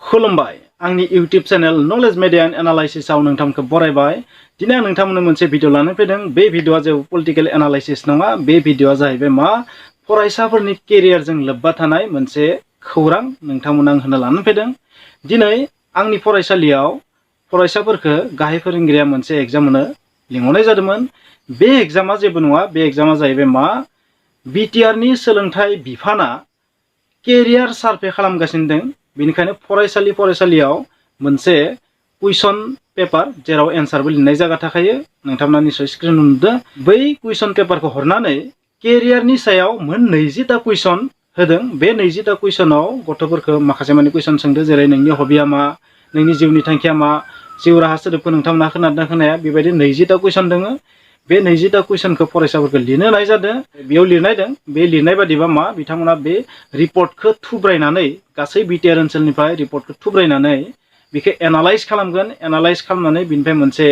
खुलुमबाय आंनि YouTube channel knowledge media and analysis आव नोंथांखौ बरायबाय। दिनै आं नोंथांमोननो मोनसे भिडिअ लानानै फैदों। बे भिडिअआ जेबो पलिटिकल एनालाइसिस नङा। बे भिडिअआ जाहैबाय मा फरायसाफोरनि केरियारजों लोब्बा थानाय मोनसे खौरां नोंथांमोन आं होनो लानानै फैदों। दिनै आंनि फरायसालियाव फरायसाफोरखौ गाहाय फोरोंगिरिया मोनसे एग्जाम होनो लिंहरनाय जादोंमोन। बे एग्जामा जेबो नङा। बे एग्जामा जाहैबाय मा बिटिआर नि सोलोंथाइ बिफाना केरियार सार्भे खालामगासिनो दं। बेनिखायनो फरायसालियाव मोनसे कुइसन पेपार जेराव एन्सारबो लिरनाय जायगा थाखायो। नोंथांमोना निश्चय स्क्रिन नुदों। बै कुइसन पेपारखौ हरनानै केरियारनि सायाव मोन 20टा कुइसन होदों। बे 20टा कुइसनाव गथ'फोरखौ माखासे माने कुइसन सोंदों, जेरै नोंनि हबिया मा, नोंनि जिउनि थांखिया मा, जिउ राहा सोदोबखौ नोंथांमोना खोनादों खोनाया, बेबायदि 20टा कुइसन दङ। बे 20टा कुइसनखौ फरायसाफोरखौ लिरनो होनाय जादों। बेयाव लिरनाय दं। बे लिरनाय बादिबा मा बिथांमोना बे रिपर्टखौ थुब्रायनानै गासै बिटिआर ओनसोलनिफ्राय रिपर्टखौ थुब्रायनानै बेखौ एनालाइज खालामगोन। एनालाइज खालामनानै बिनिफ्राय मोनसे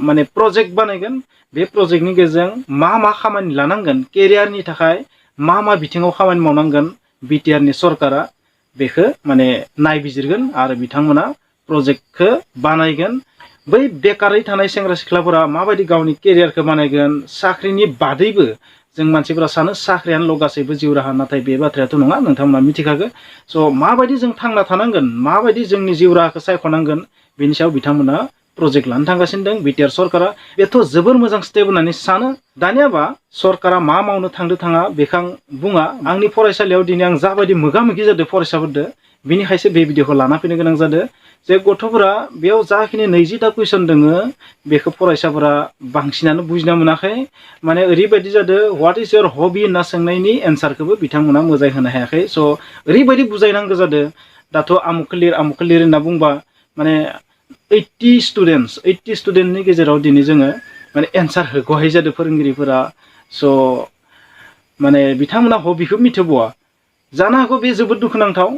माने प्रजेक्ट बानायगोन। बे प्रजेक्टनि गेजेरजों मा खामानि लानांगोन, केरियारनि थाखाय मा बिथिङाव खामानि मावनांगोन बिटिआरनि सरकारा बेखौ माने नायबिजिरगोन आरो बिथांमोना प्रजेक्टखौ बानायगोन। बै बेकारै थानाय सेंग्रा सिख्लाफोरा माबायदि गावनि केरियारखौ बानायगोन। साख्रिनि बादैबो जों मानसिफोरा सानो साख्रियानोल' गासैबो जिउ राहा, नाथाय बे बाथ्रायाथ' नङा। नोंथांमोना मिथिखागौ। स' माबायदि जों थांना थानांगोन, माबायदि जोंनि जिउ राहाखौ सायख'नांगोन, बेनि सायाव बिथांमोना प्रजेक्ट लानो थांगासिनो दं बिटिआर सरकारा। बेथ' जोबोर मोजां स्टेप होननानै सानो। दानियाबा सरकारा मा मावनो थांदो थाङा बेखौ आं बुङा। आंनि फरायसालियाव दिनै आं जाबायदि मोगा मोगि जादों फरायसाफोरदो, बिनिखायसो बे भिडिअखौ लाना फैनो गोनां जादों। जे गथ'फोरा बेयाव जाखिनि 20टा कुइसन दङ बेखौ फरायसाफोरा बांसिनानो बुजिना मोनाखै। माने ओरैबायदि जादों, व्हाट इज योर हबि होनना सोंनायनि एन्सारखौबो बिथांमोना मोजाङै होनो हायाखै। स' ओरैबायदि बुजायनांगौ जादों। दाथ' आमुखौ लिर होनना बुंबा माने 80 स्टुडेन्टनि गेजेराव दिनै जोङो माने एन्सार होग'हाय जादों फोरोंगिरिफोरा। स' माने बिथांमोना हबिखौ मिथिबावा जानो हागौ। बे जोबोद दुखुनांथाव।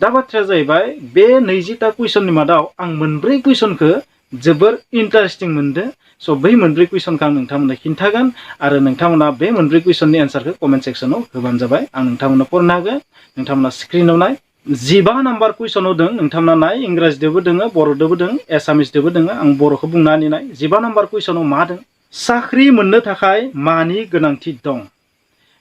दा बाथ्राया जाहैबाय बे 20टा कुइसननि मादाव आं मोनब्रै कुइसनखौ जोबोर इन्टारेस्टिं मोनदों। स' बै मोनब्रै कुइसनखौ आं नोंथांमोननो खिन्थागोन आरो नोंथांमोना बे मोनब्रै कुइसननि एन्सारखौ कमेन्ट सेक्सनाव होबानो जाबाय। आं नोंथांमोननो फरायनो हागोन। नोंथांमोना स्क्रिनाव नाय। 15 नाम्बार कुइसनाव दं। नोंथांमोना नाय, इंराजिदोबो दङ, बर'दोबो दङ, एसामिसदोबो दङ। आं बर'खौ बुंनानै नाय। 15 नाम्बार कुइसनाव मा दं? साख्रि मोननो थाखाय मानि गोनांथि दं?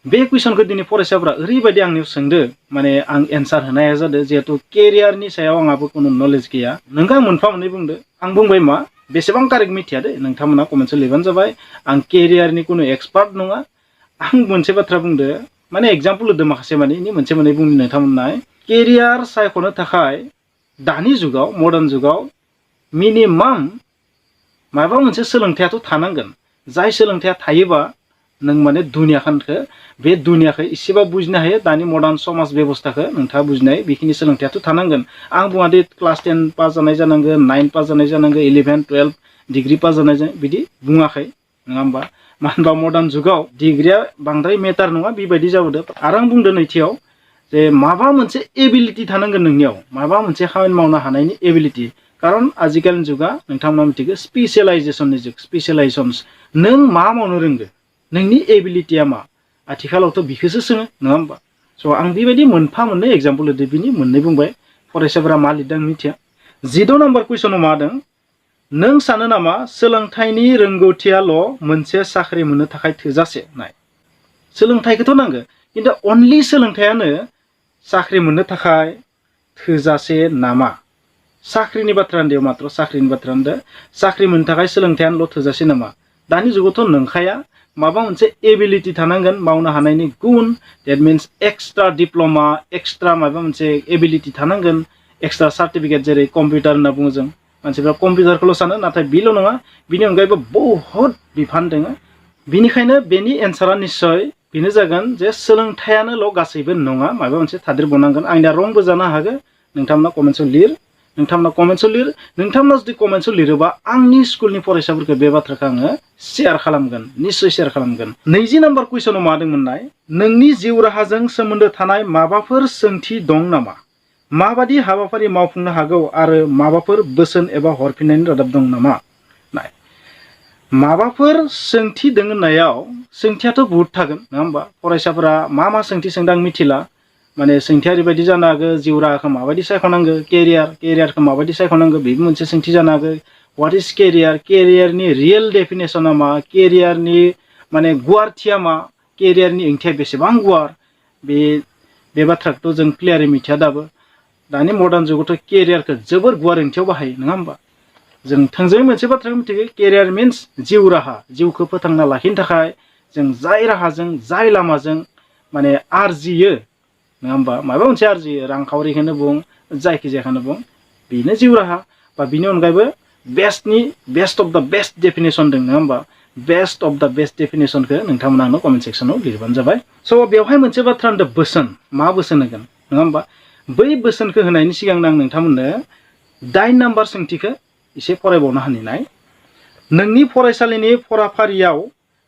बे कुइसनखौ दिनै फरायसाफोरा ओरैबायदि आंनियाव सोंदो, माने आं एन्सार होनाया जादों। जिहेतु केरियारनि सायाव आंहाबो खुनु नलेज गैया। नोंखौ आं मोनफा मोननै बुंदो। आं बुंबाय मा बेसेबां कारेक्ट मिथिया दे। नोंथांमोना कमेन्टआव लिरबानो जाबाय। आं केरियारनि खुनु एक्सपार्ट नङा। आं मोनसे बाथ्रा बुंदो, माने एग्जाम्पल होदो माखासे माने मोनसे मोननै बुंनो नोंथांमोननाय। केरियार सायख'नो थाखाय दानि जुगाव मडार्न जुगाव मिनिमाम माबा मोनसे सोलोंथायाथ' थानांगोन। जाय सोलोंथाया थायोबा नों माने दुनियाखौ बे दुनियाखौ एसेबा बुजिनो हायो। दानि मडार्न समाज बेबस्थाखौ नोंथाङा बुजिनाय बेखिनि सोलोंथायाथ' थानांगोन। आं बुङा दे क्लास 10 पास जानाय जानांगोन, 9 पास जानाय जानांगोन, 11, 12 डिग्री पास जानाय बिदि बुङाखै, नङा होमबा? मानो होनबा मडार्न जुगाव डिग्रीया बांद्राय मेटार नङा बेबायदि जाबोदों। आरो आं बुंदों नैथियाव जे माबा मोनसे एबिलिटि थानांगोन नोंनियाव, माबा मोनसे खामानि मावनो हानायनि एबिलिटि। खारन आजिखालिनि जुगा नोंथांमोना मिथिगौ स्पेसियलाइजेसननि जुग। स्पेसियलाइजेसन्स नों मा मावनो रोंगो, नोंनि एबिलिटिया मा, आथिखालावथ' बिखौसो सोङो, नङा होमबा? स' आं बेबायदि मोनफा मोननै एग्जाम्पल होदो। बिनि मोननै बुंबाय। फरायसाफोरा मा लिरदों आं मिथिया। 16 नाम्बार कुइसनाव मा दं? नों सानो नामा सोलोंथाइनि रोंगौथियाल' मोनसे साख्रि मोननो थाखाय थोजासे? नाय, सोलोंथाइखौथ' नांगौ, खिन्थु अनलि सोलोंथाइयानो साख्रि मोननो थाखाय थोजासे नामा? साख्रिनि बाथ्रा होनदों, मात्र साख्रिनि बाथ्रा होनदों। साख्रि मोननो थाखाय सोलोंथाइयानोल' थोजासे नामा? दानि जुगावथ' नंखाया। माबा मोनसे एबिलिटि थानांगोन, मावनो हानायनि गुन। That means extra diploma, extra माबा मोनसे एबिलिटि थानांगोन। एक्सट्रा सार्टिफिकेट, जेरै कम्पिउटार होनना बुङो जों। मानसिफ्रा कम्पिउटारखौल' सानो, नाथाय बेल' नङा। बिनि अनगायैबो बहुद बिफान दङ। बिनिखायनो बेनि एन्सारा निस्सय बेनो जागोन जे सोलोंथाइयानोल' गासैबो नङा, माबा मोनसे थादेरबावनांगोन। आंनिया रंबो जानो हागौ। नोंथांमोना कमेन्ट्सआव लिर। नोंथांमोना जुदि कमेन्ट्सआव लिरोबा आंनि स्कुलनि फरायसाफोरखौ बे बाथ्राखौ आङो शेयार खालामगोन, निस्सय शेयार खालामगोन। 20 नाम्बार कुइसनाव मा दंमोननाय? नोंनि जिउ राहाजों सोमोन्दो थानाय माबाफोर सोंथि दं नामा? माबादि हाबाफारि मावफुंनो हागौ आरो माबाफोर बोसोन एबा हरफिननायनि रादाब दं नामा? नाय, माबाफोर सोंथि दङ होननायाव सोंथियाथ' बहुद थागोन, नङा होमबा? फरायसाफोरा मा सोंथि सोंदों आं मिथिला। माने सोंथियारि बायदि जानो हागौ जिउ राहाखौ माबायदि सायख'नांगौ केरियारखौ माबायदि सायख'नांगौ बेबो मोनसे सोंथि जानो हागौ व्हाट इज केरियारनि रियेल डेफिनेसना मा केरियारनि माने गुवारथिया मा केरियारनि ओंथिया बेसेबां गुवार बे बाथ्राखौथ' जों क्लियारै मिथिया दाबो दानि मडार्न जुगावथ' केरियारखौ जोबोर गुवार ओंथियाव बाहायो नङा होमबा जों थोंजोङै मोनसे बाथ्राखौ मिथिगौ केरियार मिन्स जिउ राहा जिउखौ फोथांना लाखिनो थाखाय जों जाय राहाजों जाय लामाजों माने आरजियो नङा होमबा माबा मोनसे आरजियो रांखावरिखौनो बुं जायखिजायाखौनो बुं बेनो जिउ राहा बा बिनि अनगायैबो बेस्ट अफ द बेस्ट डेफिनेसन दं नङा होमबा बेस्ट अफ द बेस्ट डेफिनेसनखौ नोंथांमोना आंनो कमेन्ट सेक्सनाव लिरबानो जाबाय स' बेवहाय मोनसे बाथ्रा होनदों बोसोन मा बोसोन होगोन नङा होमबा बै बोसोनखौ होनायनि सिगांनो आं नोंथांमोननो 8 नाम्बार सोंथिखौ एसे फरायबावनो हानाय नोंनि फरायसालिनि फराफारियाव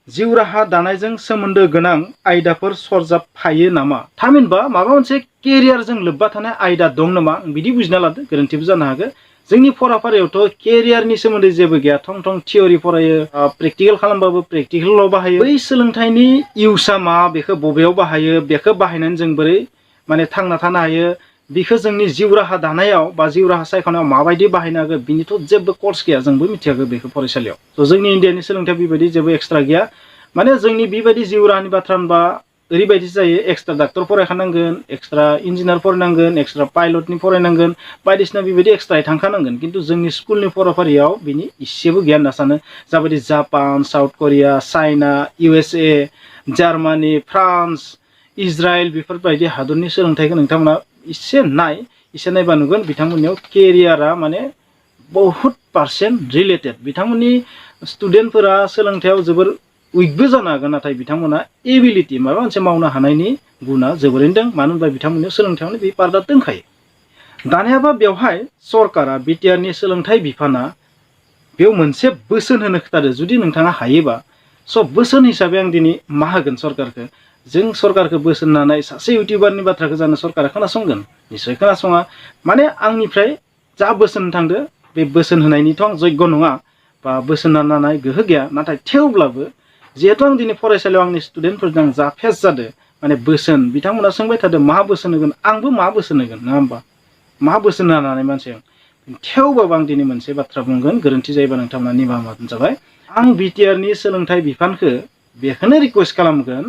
जिउ राहा दानायजों सोमोन्दो गोनां आयदाफोर सरजाबफायो नामा थामहिनबा माबा मोनसे केरियारजों लोब्बा थानाय आयदा दं नामा बिदि बुजिना लादो गोरोन्थिबो जानो हागौ जोंनि फराफारियावथ' केरियारनि सोमोन्दै जेबो गैया थं थियरि फरायो प्रेक्टिकेल खालामबाबो प्रेक्टिकेलल' बाहायो बै सोलोंथाइनि इउसआ मा बेखौ बबेयाव बाहायो बेखौ बाहायनानै जों बोरै माने थांना थानो हायो बेखौ जोंनि जिउ राहा दानायाव बा जिउ राहा सायख'नायाव माबायदि बाहायनो हागौ बिनिथ' जेबो कर्स गैया जोंबो मिथियागौ बेखौ फरायसालियाव स' जोंनि इण्डियानि सोलोंथाइया बेबायदि जेबो एक्सट्रा गैया माने जोंनि बेबायदि जिउ राहानि बाथ्रा होनबा ओरैबायदि जायो एक्सट्रा डाक्टर फरायखानांगोन एक्सट्रा इन्जिनियार फरायनांगोन एक्सट्रा पाइलटनि फरायनांगोन बायदिसिना बेबायदि एक्सट्रायै थांखानांगोन खिन्थु जोंनि स्कुलनि फराफारियाव बिनि इसेबो गैया होनना सानो जाबायदि Japan South Korea China USA Germany France Israel बेफोरबायदि हादरनि सोलोंथाइखौ नोंथांमोना इसे नायबा नुगोन बिथांमोननियाव केरियारा माने बहुत % रिलेटेड बिथांमोननि स्टुडेन्टफोरा सोलोंथाइयाव जोबोर उइकबो जानो हागोन नाथाय बिथांमोना एबिलिटि माबा मोनसे मावनो हानायनि गुना जोबोरैनो दं मानो होनबा बिथांमोननियाव सोलोंथाइयावनो बे पार्टआ दंखायो दानियाबा बेवहाय सरकारा बिटिआरनि सोलोंथाइ बिफाना बेयाव मोनसे बोसोन होनो खोथादो जुदि नोंथाङा हायोबा स' बोसोन हिसाबै आं दिनै मा होगोन सरकारखौ जों सरकारखौ बोसोन होनानै सासे इउटिउबारनि बाथ्राखौ जानो सरकारा खोनासंगोन निस्सय खोनासङा माने आंनिफ्राय जा बोसोन थांदो बे बोसोन होनायनिथ' आं जग्य नङा बा बोसोन होनाय गोहो गैया नाथाय थेवब्लाबो जिहेतु आं दिनै फरायसालियाव आंनि स्टुडेन्टफोरजों जा फेस जादों माने बोसोन बिथांमोना सोंबाय थादों मा बोसोन होगोन आंबो मा बोसोन होगोन नङा होमबा मा बोसोन होनानै मानसिया थेवबाबो आं दिनै मोनसे बाथ्रा बुंगोन गोरोन्थि जायोबा नोंथांमोना निमाहा बिबानो जाबाय आं बिटिआरनि सोलोंथाइ बिफानखौ बेखौनो रिक्वेस्ट खालामगोन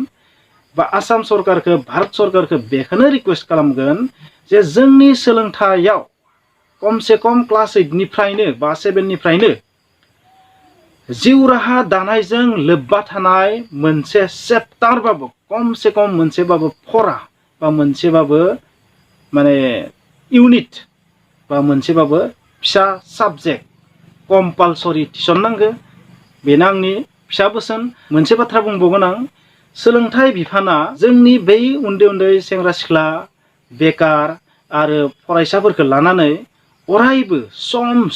बा आसाम सरकारखौ भारत सरकारखौ बेखौनो रिक्वेस्ट खालामगोन जे जोंनि सोलोंथाइयाव खमसे खम क्लास 8निफ्रायनो बा 7निफ्रायनो जिउ राहा दानायजों लोब्बा थानाय मोनसे चेप्टारबाबो खमसे खम मोनसेबाबो फरा बा मोनसेबाबो माने इउनिट बा मोनसेबाबो फिसा साबजेक्ट कम्पालसरि थिसननांगौ बेनो आंनि फिसा बोसोन मोनसे बाथ्रा बुंबावगोन आं सोलोंथाइ बिफाना जोंनि बै उन्दै सेंग्रा सिख्ला बेकार आरो फरायसाफोरखौ लानानै अरायबो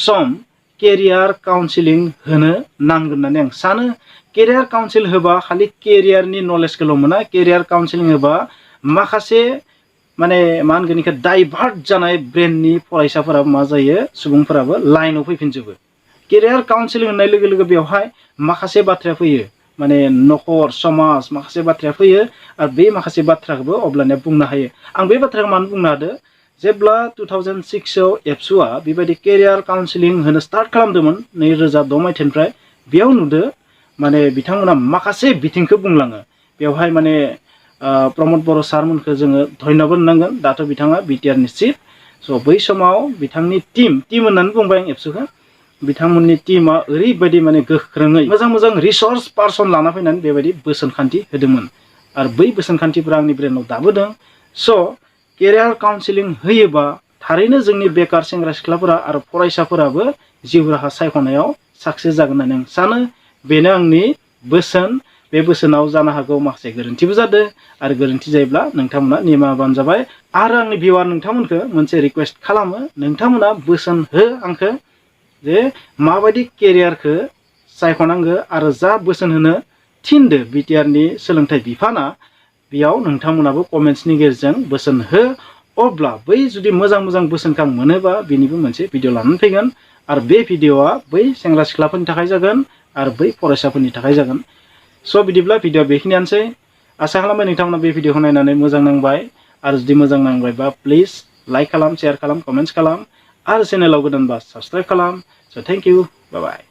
सम केरियार काउन्सिलिं होनो नांगोन होननानै आं सानो केरियार काउन्सिल होबा खालि केरियारनि नलेजखौल' मोना केरियार काउन्सिलिं होबा माखासे माने मा होनगोन बेखौ डाइभार्ट जानाय ब्रेननि फरायसाफोराबो मा जायो सुबुंफोराबो लाइनाव फैफिनजोबो केरियार काउन्सिलिं होननाय लोगो लोगो बेवहाय माखासे बाथ्राया फैयो माने नखर समाज माखासे बाथ्राया फैयो आरो बे माखासे बाथ्राखौबो अब्लानिया बुंनो हायो आं बे बाथ्राखौ मानो बुंनो हादो जेब्ला 2006आव एबसुआ बेबायदि केरियार काउन्सिलिं होनो स्टार्ट खालामदोंमोन 2006 मायथाइनिफ्राय बेयाव नुदो माने बिथांमोना माखासे बिथिंखौ बुंलाङो बेवहाय माने प्रमद बर' सारमोनखौ जोङो धन्यबाद होनांगोन दाथ' बिथाङा बिटिआरनि चिफ स' बै समाव बिथांनि टीम होननानै बुंबाय आं एबसुखौ बिथांमोननि टीमा ओरैबायदि माने गोख्रोङै मोजां रिसर्स पार्सन लाना फैनानै बेबायदि बोसोनखान्थि होदोंमोन आरो बै बोसोनखान्थिफोरा आंनि ब्रेनाव दाबो दं स' केरियार काउन्सिलिं होयोबा थारैनो जोंनि बेकार सेंग्रा सिख्लाफोरा आरो फरायसाफोराबो जिउ राहा सायख'नायाव साक्सेस जागोन होननानै आं सानो बेनो आंनि बोसोन बे बोसोनाव जानो हागौ माखासे गोरोन्थिबो जादों आरो गोरोन्थि जायोब्ला नोंथांमोना निमाहा बिबानो जाबाय आरो आंनि भिउआर नोंथांमोनखौ मोनसे रिक्वेस्ट खालामो नोंथांमोना बोसोन हो आंखौ जे माबायदि केरियारखौ सायख'नांगौ आरो जा बोसोन होनो थिनदो बिटिआरनि सोलोंथाइ बिफाना बेयाव नोंथांमोनाबो कमेन्ट्सनि गेजेरजों बोसोन हो अब्ला बै जुदि मोजां बोसोनखौ आं मोनोबा बेनिबो मोनसे भिडिअ लानानै फैगोन आरो बे भिडिअआ बै सेंग्रा सिख्लाफोरनि थाखाय जागोन आरो बै फरायसाफोरनि थाखाय जागोन स' बिदिब्ला भिडिअआ बेखिनियानोसै आसा खालामबाय नोंथांमोना बे भिडिअखौ नायनानै मोजां नांबाय आरो जुदि मोजां नांबायबा प्लिज लाइक खालाम, शेयार खालाम, कमेन्ट्स खालाम आरो चेनेलाव गोदानबा साबस्क्राइब खालाम। स' थेंक इउ, बाय बाय।